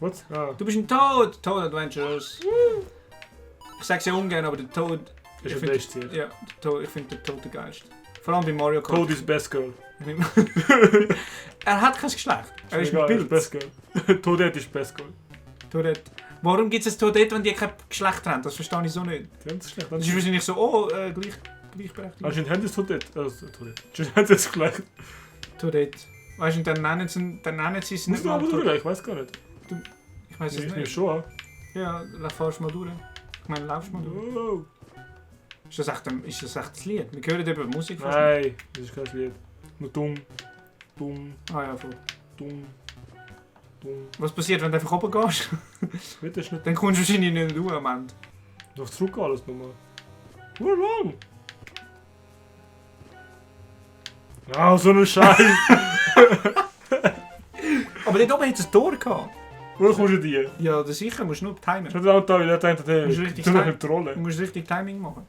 Was? Ah. Du bist ein Toad! Toad Adventures. Ich sag's ja ungern, aber der Toad... Ist der beste hier. Ja, ich finde den Toad der geilste. Vor allem bei Mario Kart. Toad is best girl. Er hat kein Geschlecht. Er ist ein Bild. Best girl. Toadette ist best girl. Toadette. Warum gibt es ein Toadette, wenn die kein Geschlecht haben? Das verstehe ich so nicht. Ganz schlecht. Das ist wahrscheinlich so, gleichberechtigt. Anscheinend haben sie das Toadette. Toadette. Anscheinend haben sie das gleich. Toadette. Weißt du, dann nennen sie es Musst du aber drüber? Ich weiß gar nicht. Ich weiß es Ich nehme nicht. schon. Ja, fahrst mal durch. Ich meine, laufst mal durch. Oh. Ist das echt das Lied? Wir hören eben Musik. Nein, das ist kein Lied. Nur dumm. Dumm. Ah ja, voll. Dumm. Dumm. Was passiert, wenn du einfach runtergehst? Wird das nicht? Dann kommst du wahrscheinlich nicht raus am Ende. Du hast zurück alles nochmal. Nur lang. Ah, so ein Scheiß. Aber dort oben hat es ein Tor gehabt. Wo kommst du die? Ja, das sicher, musst du nur timen. Ich hatte auch da, ich dachte, Du musst richtig du noch timen. eine Trolle. Du musst richtig Timing machen.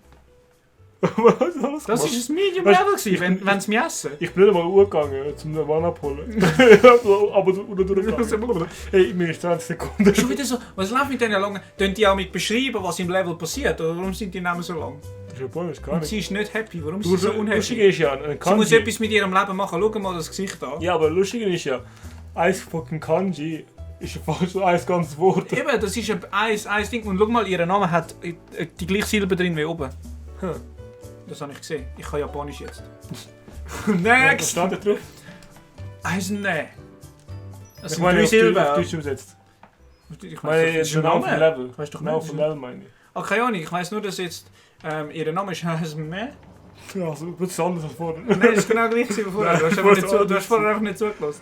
Was hast alles Das gemacht? war ein Medium Weißt- Level gewesen, wenn sie mich essen. Ich bin nicht mal umgegangen, zum One abholen. Aber du durchgegangen. Hey, mir ist 20 Sekunden. Schon wieder so, was läuft mit denen lang? Tun die auch mit beschreiben, was im Level passiert? Oder warum sind die Namen so lang? Das ist ja Bonus, gar Und nicht. sie ist nicht happy, warum ist sie so Lustig unhappy? ist ja, ein Sie muss Kanji. etwas mit ihrem Leben machen, schau mal das Gesicht an. Ja, aber lustig ist ja, ein fucking Kanji ist ja fast so ein ganzes Wort. Eben, das ist ein Ding. Und schau mal, ihr Name hat die gleiche Silbe drin wie oben. Hm. Das habe ich gesehen. Ich kann Japanisch jetzt. Was Next! steht da drauf? Eisne. Das Ich sind meine, drei auf Silben. Deutsch übersetzt. Ich Ich meine, das ist der ein Name vom Name. Level. Weißt du doch Name nicht. vom Level meine ich. Ah, keine Ahnung, ich weiss nur, dass jetzt ihr Name ist Eisne. Ja, also wird es anders als vorher. Nein, das ist genau gleich wie vorher. Du hast, Nein, einfach nicht du du hast vorher einfach nicht zugelassen.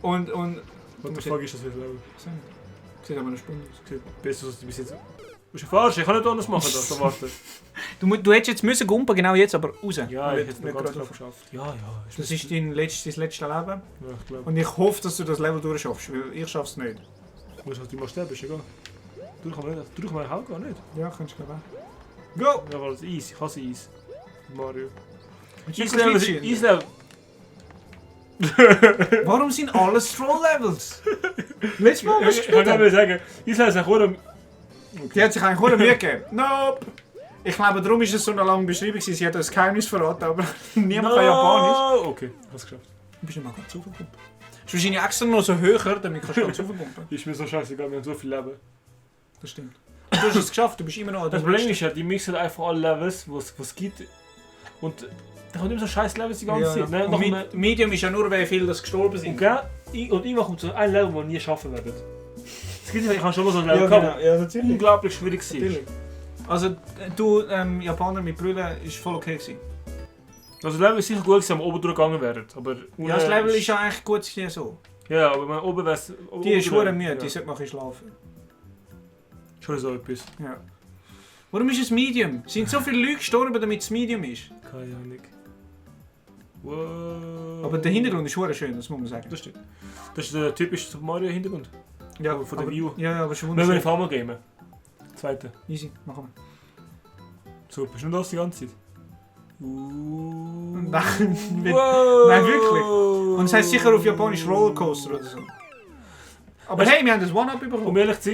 Und... What the fuck ist das für ein Level? Sieht aber noch spannend aus. Sieht besser aus als bis jetzt. Du bist ja falsch, ich kann nicht anders machen, das da warten. Du hättest jetzt müssen gumpen, genau jetzt, aber raus. Ja, ich hätte es Nicht noch ganz gerade knapp geschafft. Ja, ja. Das ist dein letztes Leben. Ja, ich glaube. Und ich hoffe, dass du das Level durchschaffst, weil ich schaff's nicht. Du musst halt immer sterben, ist egal. Durch kann man nicht. Durch meine Haut gar nicht. Ja, kannst du glaube ich. Go! Ja, weil es Eis. Ich hasse Eis. Mario. Eislevel. Eislevel. Warum sind alles Troll-Levels? Letztes Mal, was Ich kann gespielt nicht sagen, Eislevel ist auch Die hat sich eigentlich ohne Mühe gegeben. Nope! Ich glaube, darum ist es so eine lange Beschreibung. Sie hat das Geheimnis verraten, aber niemand kann Japanisch. Okay, hast es geschafft. Du bist immer ganz raufgepumpt. Das ist wahrscheinlich extra noch so höher, damit kannst du ganz raufpumpen. Ist mir so scheißegal, wir haben so viel Leben. Das stimmt. Du hast es geschafft, du bist immer noch an Das der Problem ist ja, die mixen einfach alle Levels, was es gibt. Und da kommt immer so scheiß Levels die ganze Zeit. Ne? Und Medium ist ja nur, weil viele das gestorben sind. Und irgendwann kommt so ein Level, das wir nie schaffen werden. Es gibt ja, ich habe schon mal so ein Level Ja, gehabt, genau. Ja, natürlich. unglaublich schwierig war. Natürlich. Also, du, Japaner mit Brüllen, ist voll okay gewesen. Also das Level ist sicher gut gewesen, wenn wir oben durchgegangen wären. Aber Ja, das Level ist ja eigentlich gut gewesen so. Ja, aber wenn oben wäre es... Die ist schwer müde, die sollte mal ein bisschen schlafen. Schon so etwas. Ja. Warum ist es Medium? Sind so viele Leute gestorben, damit es Medium ist? Keine Ahnung. Wow. Aber der Hintergrund ist sehr schön, das muss man sagen. Das stimmt. Das ist der typische Super Mario Hintergrund. Ja, von der aber, Wii U. Ja, aber schon Wenn wir wunderschön. auf einmal gamen. Zweite. Easy, machen Super, ist nur das die ganze Zeit. Nein, mit- wow. nein, wirklich. wir. Und es heisst sicher auf Japanisch Rollercoaster oder so. Aber Weißt- hey, wir haben das One-Up Um bekommen. ehrlich zu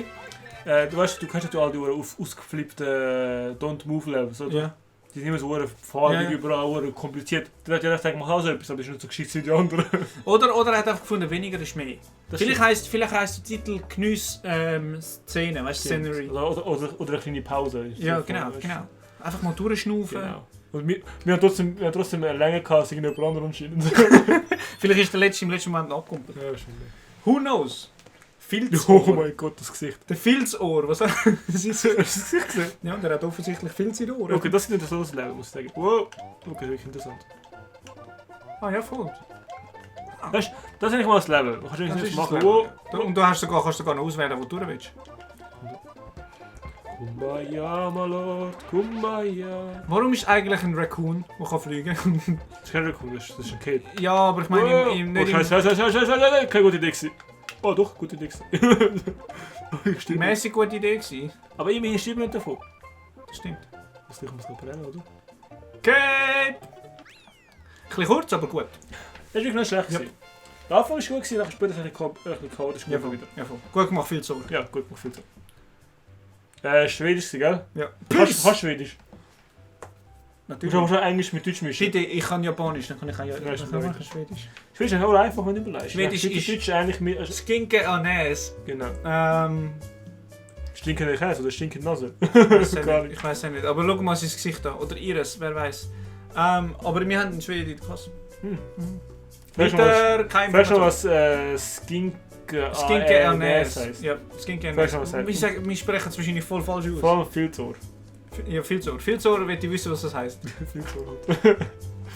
sein, du weißt, du kennst ja all die ausgeflippten Don't Move Levels, oder? Ja. Die sind immer so farbig, Ja. überall kompliziert. Da hat ja gedacht, mach auch so etwas, aber das ist nicht so gescheit wie die anderen. Oder er hat einfach gefunden, weniger ist mehr. Das Vielleicht heisst der Titel Genuss Szene, weißt du, Scenery. Oder eine kleine Pause. Ja, genau, genau. Einfach mal durchschnaufen. Genau. Und wir haben trotzdem eine Länge gehabt als irgendjemand anderes anscheinend. Vielleicht ist der letzte im letzten Moment abgekumpelt. Ja, wahrscheinlich. Who knows? Filzohr. Oh mein Gott, das Gesicht. Der Filzohr, was das ist so. Hast du das Gesicht gesehen? Ja, der hat offensichtlich Filz in den Ohren. Okay, das ist nicht so das Level, muss ich sagen. Wow. Okay, wirklich interessant. Ah ja, voll. Das ist eigentlich mal das Level. Du kannst Das eigentlich ist nichts das machen. Level, Wow. ja. Und du kannst sogar noch auswählen, wo du durch willst. Kumbaya, my lord, Kumbaya. Warum ist eigentlich ein Raccoon, der kann fliegen kann? Das ist kein Raccoon, das ist ein Cape. Ja, aber ich meine, nicht Scheiße, keine gute Idee gewesen. Oh doch, gute Idee gewesen. im mäßig gute Idee gewesen. Aber immerhin stimmt nicht davon. Das stimmt. Das muss ich reparieren, oder? Cape! Ein bisschen kurz, aber gut. Das ist wirklich nicht schlecht Ja. gewesen. Der Anfang war gut, nachher später ein bisschen chaotisch Ja, geworden voll. Ja, voll. Gut gemacht, viel Sorge. Ja, gut, macht viel Sinn. Schwedisch, gell? Ja. Kannst Schwedisch? Du Natürlich. musst auch Englisch mit Deutsch mischen. Bitte, ich kann Japanisch, dann kann ich auch ist Schwedisch. Schwedisch ist auch einfach, wenn du überlegst. Schwedisch ist- Deutsch eigentlich mit... Skinke Anes. Genau. Ähm, Stinkende Käse oder stinkende Nase. ich weiß nicht. Aber schau mal sein Gesicht an. Oder ihres, wer weiß. Aber wir haben einen Schwede in der Klasse. Weißt du Weiter, kein Weißt du, Information. was Skinke Skinke Anes Anes. heisst? Ja, Skinke Weißt du, Anes. was das heißt? Wir sprechen es wahrscheinlich voll falsch aus. Vor allem viel Tor. Ja, viel zu Ohr. Viel zu Ohr, will ich wissen, was das heisst. Viel Tor.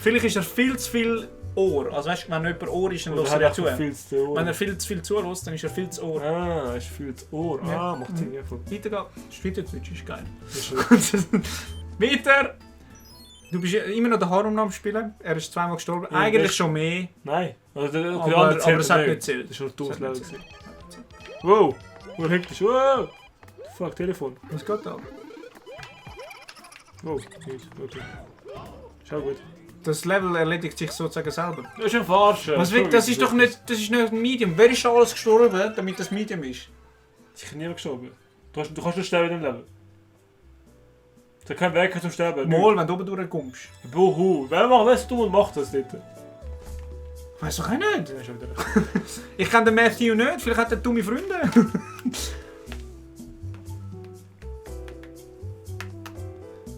Vielleicht ist er viel zu viel Ohr. Also weißt du, wenn jemand Ohr ist, dann Oder lässt hat er er zu. viel zu tun. Wenn er viel zu viel zulässt, dann ist er viel zu Ohr. Ah, ist viel zu Ohr. Ja. Ah, macht Sinn. Ja, voll. Weiter geht's. Schweizerdeutsch ist geil. Das ist Weiter! Du bist ja immer noch den Harum am Spielen. Er ist zweimal gestorben. Ja, Eigentlich das- schon mehr. Nein. Also, der Aber, andere aber zählt es hat nicht Das gezählt. ist schon ein dummes Es hat Level. nicht gewesen. Wow! Wo hektisch? Wow! Fuck, Telefon. Was geht da? Wow, nicht. Okay. Schau gut. Das Level erledigt sich sozusagen selber. Das ist ein Verarschen. Was will, das ist doch nicht, das ist nicht ein Medium. Wer ist schon alles gestorben, damit das Medium ist? Ich habe nie gestorben. Du kannst nicht sterben in dem Leben. Da kein Weg zum Sterben. Mal, wenn du oben durchkommst. Buhu. Wer macht das dumm und macht das nicht? Weiß doch auch nicht. Ja, schon wieder. Ich kenne den Matthew nicht, vielleicht hat er dumme Freunde.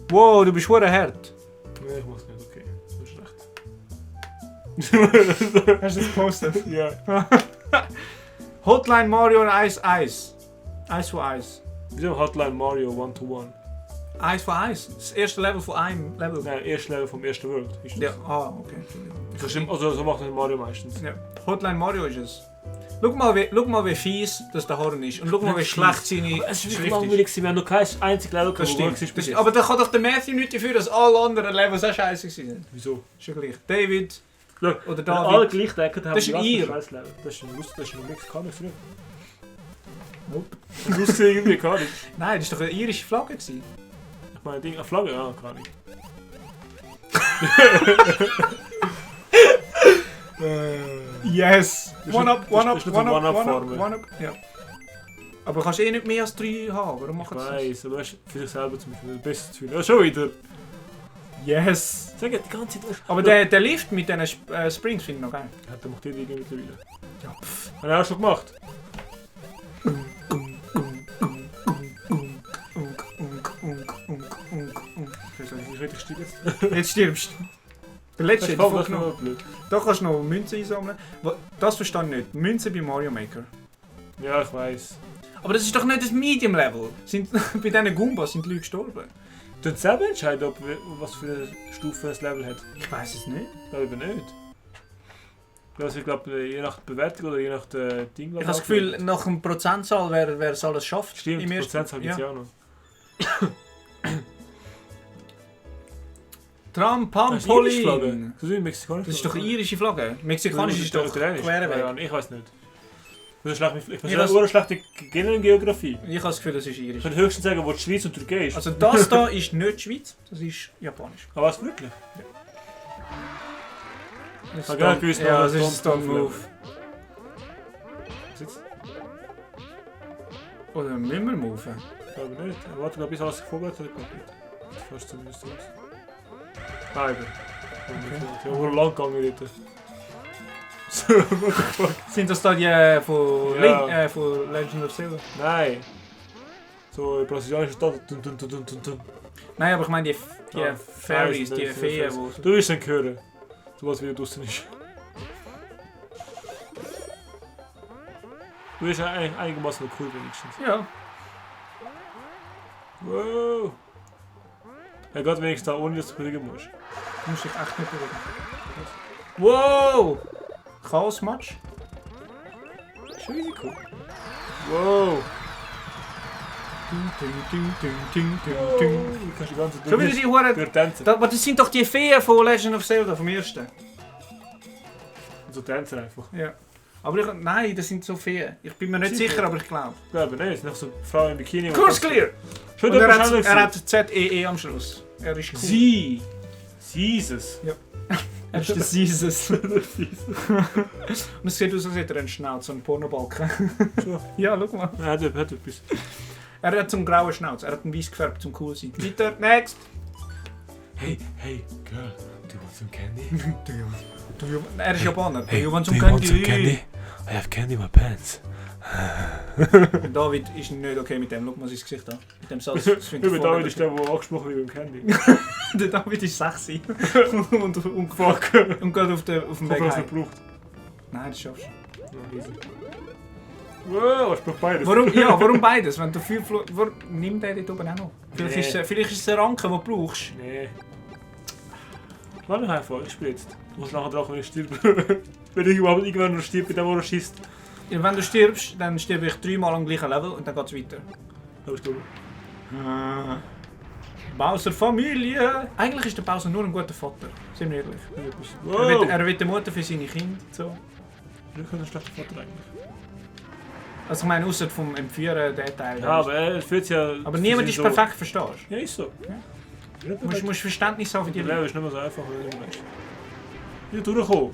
Wow, du bist verdammt hart. Nee, ich mach's nicht. Okay. Das ist schlecht. Hast du das gepostet? Ja. Hotline Mario und Ice Ice. Ice for Ice. Wieso Hotline Mario 1-to-1? Ice for Ice. Das erste Level von einem Level. Nein, erste Level vom ersten World. Ist das? Ja, okay. Entschuldigung. Das stimmt, also so macht das Mario meistens. Ja. Hotline Mario ist es. Schau mal, wie fies das der Horn ist. Und schau mal, wie Nicht schlecht fies. seine Es ist wirklich Schrift ist. langweilig, wir haben noch kein einziges Level Das gehabt, wo stimmt. bis jetzt. Aber da kann doch der Matthew nicht dafür, dass alle anderen Levels auch scheiße sind. Wieso? Ist ja gleich. David Schau, oder wenn alle David. gleich denken, haben Das ist die ein ganzen Ir. scheiß Level. Das ist ein Mexikaner früher. Nope. Das wusste ich irgendwie gar nicht. Nein, das war doch eine irische Flagge. Gewesen. Ich meine, Ding, eine Flagge? Ja, gar nicht. Yes! Das ist One nicht- up, one das up, ist nicht one eine up, one up, One-Up-Formel. one up. Ja. Aber du kannst eh nicht mehr als 3 haben. Warum Ich machen sie das? weiss, aber weißt, für sich selber zum Beispiel besser zu fühlen. Ja, schon wieder. Yes! Sag die ganze Zeit. Aber der Lift mit diesen Springs finde ich noch geil. Ja, der macht die Dinge mittlerweile. Ja, pff. Hat er auch schon gemacht. Ich weiß nicht, ich jetzt. Jetzt stirbst du. Der Das letzte, ist da voll kannst du noch, blöd. da kannst du noch Münzen einsammeln. Das verstehe ich nicht. Münzen bei Mario Maker. Ja, ich weiss. Aber das ist doch nicht das Medium Level. Bei diesen Goombas sind die Leute gestorben. Du kannst selber entscheiden, was für eine Stufe das Level hat. Ich weiß es nicht. Glaube nicht. Also ich glaube, je nach Bewertung oder je nach Ding. Ich habe das Gefühl, nach einer Prozentzahl, wer es alles schafft. Stimmt, im ersten- Prozentzahl gibt es ja auch noch. Trampolin. Das ist eine mexikanische Das ist doch eine irische Flagge. Mexikanisch ist doch italienisch. Querweg. Ja, ich weiß nicht. Ich bin Ja, das- eine schlechte generelle Geografie. Ich habe das Gefühl, das ist Ich irisch. könnte höchstens sagen, wo die Schweiz und Türkei ist. Also das da ist nicht die Schweiz, das ist japanisch. Aber was wirklich? Das habe gar nicht gewusst, ja, dass das das ist ein Stone Move. Sitzt? Oder müssen wir moven? Ich glaube nicht. Aber warte, bis alles vorbereitet hat, glaube ich nicht. Fast zumindest aus. Nein, ich bin wohl lang gegangen dort. So, what the fuck? Sind das da die von, Ja. von Legend of Zelda? Nein. So brasilianische Stadt. Nein, aber ich meine die Ah, Fairies, nein, die nein, Feen, nein, die... Du wirst ihn hören. Sobald wieder draußen ist. Du bist einigermaßen cool wenigstens. Ja. Wow. Er geht wenigstens da, ohne dass du bewegen musst. Du musst dich echt nicht bewegen. Wow! Chaos-Match? Schon easy cool. Wow. Du kannst die ganze Zeit Schon wieder die Huren... durch tanzen. Aber das sind doch die Feen von Legend of Zelda, vom ersten. So tanzen einfach. Ja. Aber nein, das sind so Feen. Ich bin mir nicht Sicher? sicher, aber ich glaube. Ich glaube nicht, es sind noch so Frauen im Bikini. Kurs clear! Schon Und der er hat ZEE am Schluss. Er ist cool. Sie. Sie ist es. Ja. Er ist der Süßes. Und Der Fies. es sieht aus, als hätte er einen Schnauz, so einen Pornobalken. So. Ja, schau mal. Er hat etwas. Er hat so einen grauen Schnauz, er hat einen weiß gefärbt zum cool sein. Weiter, next! Hey, girl, do you want some candy? Er ist Japaner. Hey, you want do some you want some candy? candy? I have candy in my pants. David ist nicht okay mit dem, schau mal sein Gesicht an. Mit dem Satz. Das finde ich Über voll David ist der, der angesprochen wird beim Candy. Der David ist sexy. und Fuck. und geht auf dem Ich Weg hoffe, es heim. nicht gebraucht. Nein, das schaffst du. Ja, easy. Wow, ich brauche beides. Warum beides? Wenn du viel nimm den dort oben auch noch. Vielleicht, Nee. vielleicht ist es ein Ranken, den du brauchst. Nee. Lass mich einfach, ich spiele jetzt. Du musst nachher drauf, wenn ich stirbe. Wenn ich überhaupt irgendwann noch stirb, bei dem, wo er schießt. Ja, wenn du stirbst, dann sterbe ich 3-mal am gleichen Level und dann geht es weiter. Da bist du. Bowser Familie! Eigentlich ist der Bowser nur ein guter Vater, sind wir ehrlich. Wow! Er will eine Mutter für seine Kinder. So. Wir können einen schlechten Vater eigentlich. Also ich meine, außer vom Entführen, der Teil. Ja, aber er fühlt sich ja... Aber niemand ist so. perfekt, verstehst Ja, ist so. Ja. Ja. du? Musst Verständnis haben für die Der Leben Leute. ist nicht mehr so einfach, wie du meinst. Hier durchkommen.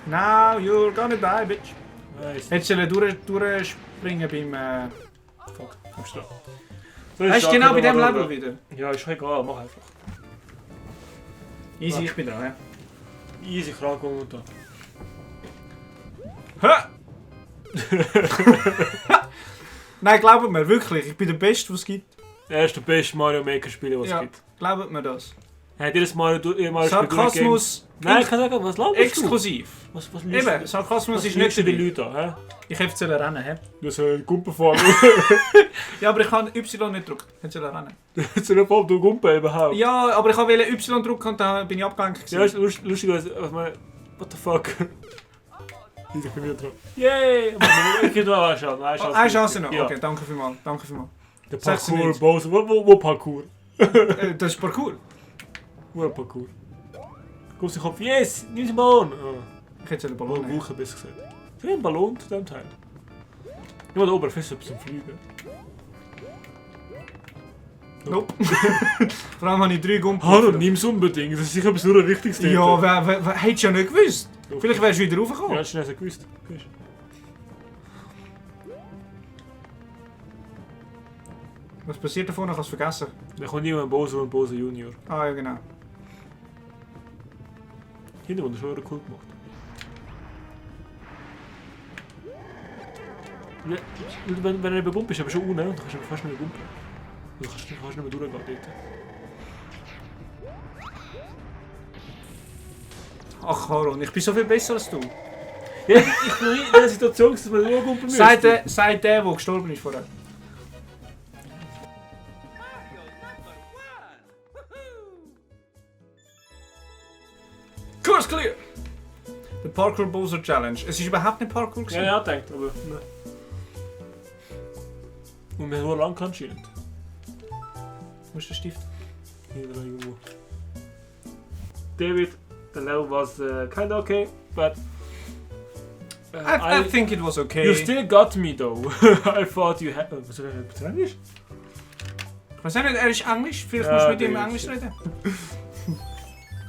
Now you're gonna die, bitch. Nice. Hättest du durchspringen beim... Fuck, kommst du dran. Weißt du, genau bei dem Level wieder. Ja, ist egal, mach einfach. Easy, Ja. ich bin dran, ja. Easy krank und da. Ha! Nein, glaubt mir, wirklich, ich bin der Beste, was es gibt. Er ist der beste Mario Maker Spieler, was es Ja. gibt. Glaubt mir das. Hat jedes Mario Spiel Sarkasmus Nein, ich kann sagen, was laberst du? exklusiv. Was Eben, Sarkasmus was ist lügst nicht du die dabei. Leute an, hä? Ich hätte es rennen, hä? Du sollst einen Gumpen fahren. Ja, aber ich habe Y nicht gedrückt. Hätte rennen. Du sollst nicht fahren, du Gumpen überhaupt. Ja, aber ich wollte Y drücken und dann bin ich abgelenkt. Ja, ist lustig, was man... What the fuck? Ich bin wieder dran. Yay! Ich gebe noch eine Chance. Eine Chance noch? Ja. Okay, danke vielmals. Danke vielmals. Der 96. Parkour, Bowser. Wo Parkour? Das ist Parkour. Wo Parkour? Guck den Kopf. Yes! Nimm den Ballon! Ich hätte einen Oh, Ballon nehmen. Buche, besser gesagt. Ich will einen Ballon zu diesem Teil. Nur da oben, fest zum Fliegen. Nope. Vor allem habe ich 3 Gumpen. Hallo, nimm es unbedingt. Das ist sicher etwas nur Wichtiges. Ja, wer hättest du ja nicht gewusst. Vielleicht wärst du wieder Ja, raufgekommen. das ist nicht gewusst. Was passiert davor? Ich habe es vergessen. Da kommt niemand ein Bowser und Bowser Junior. Ah ja, genau. Hintergrund ist schon cool gemacht. Ja, wenn er begumpt ist, aber schon unten und dann kannst du fast nicht mehr gumpen. Du kannst nicht mehr durchgehen dort. Ach Haron, ich bin so viel besser als du. Ja, ich bin in der Situation, dass wir nur gumpen müssen. Seit der gestorben ist vorher. Course clear! Der Parkour Bowser Challenge. Es ist überhaupt nicht Parkour gewesen. Ja, denkt, aber nein. Und wir haben nur lang anscheinend. Wo ist der Stift? Hier dran irgendwo. David, the level was kinda okay, but... I think it was okay. You still got me though. I thought you had... Was soll ich Englisch? Ich weiß nicht, er ist Englisch. Vielleicht Ja, musst du mit ihm der Englisch ist- reden.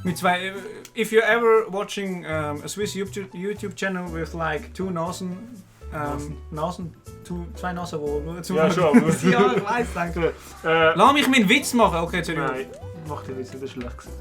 Mit zwei... If you're ever watching a Swiss YouTube channel with like 2 Nasen... Nasen? Zwei Nasen, wo nur zu... Ja, schon, aber... Ja, ich weiß, danke. Lass mich meinen Witz machen. Okay, jetzt Nein, mach den Witz nicht, das ist schlecht.